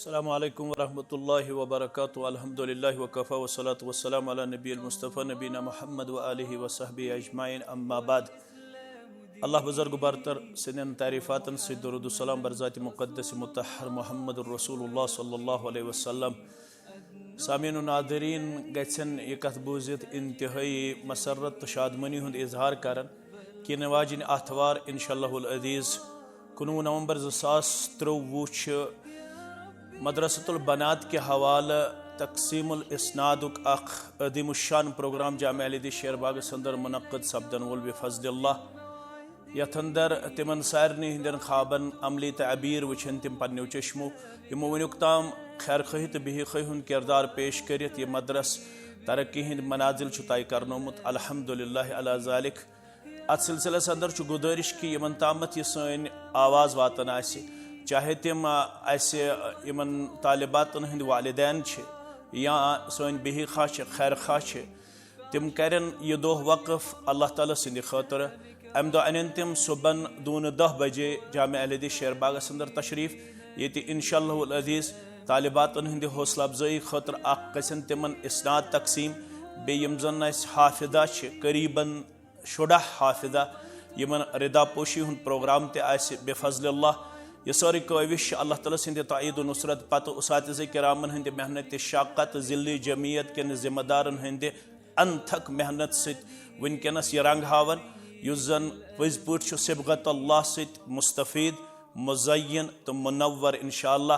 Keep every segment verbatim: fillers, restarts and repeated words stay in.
السلام علیکم ورحمۃ اللہ وبرکاتہ۔ الحمد للہ وکفی والصلاۃ والسلام علی نبی المصطفیٰ نبینا محمد و آلہ و صحبہ اجمعین، اما بعد۔ اللہ بزرگ برتر سٕنٛدٮ۪ن تعریفاتن سۭتۍ درود و سلام بر ذات مقدس مطہر محمد رسول اللہ صلی اللہ علیہ وسلم۔ سامعین و ناظرین، گژھن یہِ کتھ بوٗزِتھ انتہٲئی مسرت تہٕ شادمٲنی ہُنٛد اظہار کرن کہِ یِنہٕ واجِنۍ آتھوار انشاء اللہ العزیز کُنوُہ نومبر زٕ ساس ترٛوٚوُہ چھِ مدرسۃ البنات کہِ حوالہٕ تقسیم الاسنادُک اکھ عظیم الشان پروگرام جامع اہل حدیث شیر باغس اندر منعقد سپدن وول بفضل اللہ، یتھ اندر تمن سارنٕے ہٕنٛدٮ۪ن خوابن عملی تعبیر وٕچھن تِم پننیو چشمو، یِمو وٕنیُک تام خیر خواہی تہٕ بے خواہی ہُنٛد کردار پیش کٔرِتھ یہِ مدرس ترقی ہٕنٛدۍ منازل چھُ طے کرنومُت۔ الحمدللہ علی ذالک۔ اتھ سلسلس اندر چھُ گُزٲرِش کہِ یِمن تامتھ یہِ سٲنۍ آواز واتان آسہِ، چاہے تِم، آ، اسہِ، یِمن طالباتن ہٕنٛدۍ والدین چھِ یا سٲنۍ بے خواہ چھِ، خیر خواہ چھِ، تِم کرن یہِ دۄہ وقف اللہ تعالیٰ سٕنٛدِ خٲطرٕ۔ امہِ دۄہ انن تِم صبحن دوٗنہٕ دَہ بجے جامع اہل حدیث شیر باغس اندر تشریف، ییٚتہِ انشاء اللہ العزیز طالباتن ہٕنٛدِ حوصلہٕ افزٲیی خٲطرٕ اکھ گژھن تِمن اسناد تقسیم، بیٚیہِ یِم زن اسہِ حافظہ چھِ قریباً شُراہ حافظہ، یِمن ردا پوشی ہُنٛد پروگرام تہِ آسہِ بفضل اللہ۔ یہِ سٲرٕے کٲوِش چھِ اللہ تعالیٰ سٕنٛدِ تائید و نصرت پتہٕ اساتذہ کرامن ہٕنٛدِ محنت شاقت تہٕ ضلعی جمعیت کٮ۪ن ذمہ دارن ہٕنٛدِ انتھک محنت سۭتۍ وٕنکیٚنس یہِ رنگ ہاوان، یُس زن پٔزۍ پٲٹھۍ چھُ صبغت اللہ سۭتۍ مستفید، مزین تہٕ منور۔ انشاءاللہ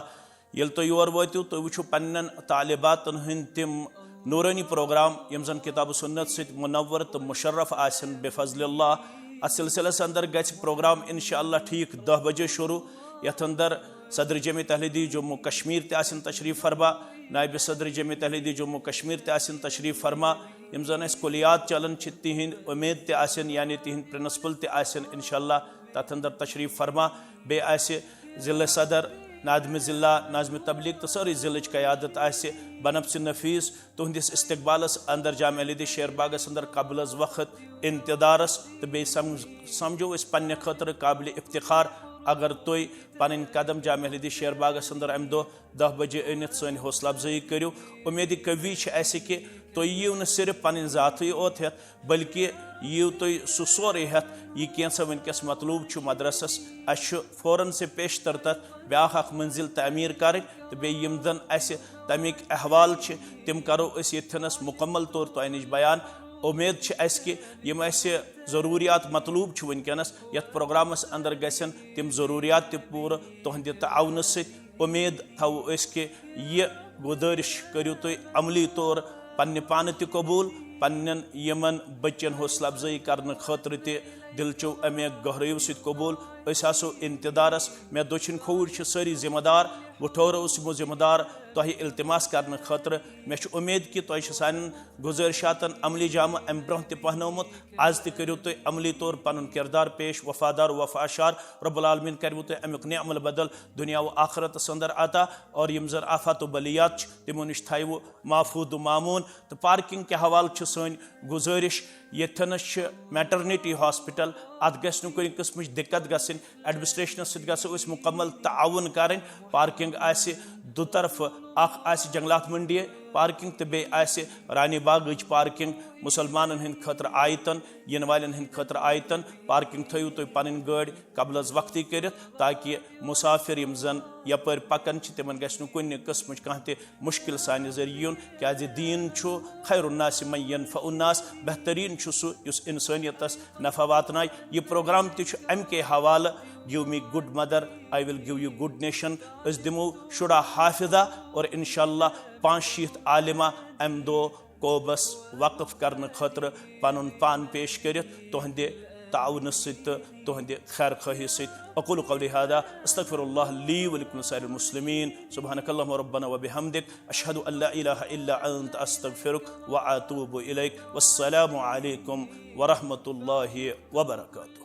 ییٚلہِ تُہۍ یور وٲتِو، تُہۍ وٕچھِو پننٮ۪ن طالباتن ہٕنٛدۍ تِم نورانی پروگرام، یِم زن کتاب و سنت سۭتۍ منور تہٕ مشرف آسن بفضل اللہ۔ اتھ سلسلس اندر گژھِ پروگرام انشاءاللہ ٹھیک دَہ بجے شروع، یتھ اندر صدر جمعیت اہل حدیث جموں کشمیر تہِ آسن تشریف فرما، نائب صدر جمعیت اہل حدیث جموں کشمیر تہِ آسن تشریف فرما، یِم زن اسہِ کلیات چلان چھِ تِہنٛدۍ اُمید تہِ آسن، یعنی تِہنٛدۍ پرنسپل تہِ آسن انشاءاللہ تتھ اندر تشریف فرما۔ بیٚیہِ آسہِ ضلع صدر، ناظم ضلع، ناظم تبلیغ تہٕ سٲرٕے ضلعٕچ قیادت آسہِ بنفس نفیس تُہنٛدِس استقبالس اندر جامع اہل حدیث شیر باغس اندر قبل از وقت انتظارس، تہٕ بیٚیہِ سم-، سمجھو أسۍ پننہِ خٲطرٕ قابل افتخار اگر تُہۍ پنٕنۍ قدم جامع اہل حدیث شیر باغس اندر امہِ دۄہ دَہ بجے أنِتھ سٲنۍ حوصلہٕ افزٲیی کٔرِو۔ اُمید قوی چھِ اسہِ کہِ تُہۍ یِیِو نہٕ صرف پنٕنۍ ذاتٕے اوت ہٮ۪تھ، بلکہِ یِیِو تُہۍ سُہ سورُے ہٮ۪تھ، یہِ کینٛژھا وٕنکیٚس مطلوب چھُ مدرسس۔ اسہِ چھُ فوراً سے پیشتر تتھ بیٛاکھ اکھ منزل تعمیٖر کرٕنۍ، تہٕ بیٚیہِ یِم زن اسہِ تمِکۍ احوال چھِ، تِم کرو أسۍ ییٚتھٮ۪نس مکمل طور تۄہہِ نِش بیان۔ اُمید چھِ اسہِ کہِ یِم اسہِ ضروٗریات مطلوب چھِ وٕنکیٚنس یتھ پروگرامس اندر گژھن، تِم ضروٗریات تہِ پوٗرٕ تُہنٛدِ تعاونہٕ سۭتۍ۔ اُمید تھاوو أسۍ کہِ یہِ گُزٲرِش کٔرِو تُہۍ عملی طور پننہِ پانہٕ تہِ قبوٗل، پننٮ۪ن یِمن بچن حوصلہٕ افزٲیی کرنہٕ خٲطرٕ تہِ دلچو امہِ گہرٲیو سۭتۍ قبوٗل۔ أسۍ آسو انتظارس۔ مےٚ دٔچھِنۍ کھووُرۍ چھِ سٲری ذمہٕ دار، بہٕ ٹھورووُس یِمو ذمہٕ دار تۄہہِ التماس کرنہٕ خٲطرٕ۔ مےٚ چھُ اُمید کہِ تۄہہِ چھِ سانٮ۪ن گُزٲرِشاتن عملی جامہٕ امہِ برونٛہہ تہِ پہنومُت۔ از تہِ کٔرِو تُہۍ عملی طور پنُن کردار پیش، وفادار و وفا شار۔ رب العالمین کروٕ تۄہہِ امیُک نعم البدل دنیا و آخرتس اندر عطا۔ اور یِم زن آفات و بلیات چھِ، تِمو نِش تھایوٕ محفوظ و مامون۔ تہٕ پارکنگ کہِ حوالہٕ چھِ سٲنۍ گُزٲرِش، ییٚتھٮ۪نس چھِ میٹرنٹی ہاسپٹل، اتھ گژھِ نہٕ کُنہِ قٕسمٕچ دِقت گژھٕنۍ۔ ایڈمنسٹریشنس سۭتۍ گژھو أسۍ مکمل تعاون کرٕنۍ۔ پارکنگ آسہِ دُطرفہٕ، اکھ آسہِ جنگلات منڈی پارکنگ تہٕ بیٚیہِ آسہِ رانی باغٕچ پارکنگ۔ مسلمانن ہٕنٛدِ خٲطرٕ آیتن، یِنہٕ والٮ۪ن ہٕنٛدِ خٲطرٕ آیتن پارکنگ تھٲیِو تُہۍ پنٕنۍ گٲڑۍ قبل از وقتی کٔرِتھ، تاکہِ مسافر یِم زن یپٲرۍ پکان چھِ، تِمن گژھِ نہٕ کُنہِ قٕسمٕچ کانٛہہ تہِ مشکل سانہِ ذٔریعہٕ یُن، کیازِ دیٖن چھُ خیر الناس من ینفع الناس، بہتریٖن چھُ سُہ یُس انسٲنیتس نفع واتنایہِ۔ یہِ پروگرام تہِ چھُ امہِ کے حوالہٕ، Give me good mother, I will give you good nation۔ أسۍ دِمو شُراہ حافظہ اور انشاءاللہ پانٛژھ شیٖتھ عالمہ امہِ دۄہ قوبس وقف کرنہٕ خٲطرٕ پنُن پان پیش کٔرِتھ تُہنٛدِ تعاونہٕ سۭتۍ تہٕ تُہنٛدِ خیر خواہی سۭتۍ۔ أقول قولي هذا، أستغفر الله لي ولكم سائر المسلمين۔ سبحانك اللهم ربنا وبحمدك، أشهد أن لا إله إلا أنت، أستغفرك وأتوب إليك۔ والسلام عليكم ورحمة الله وبركاته۔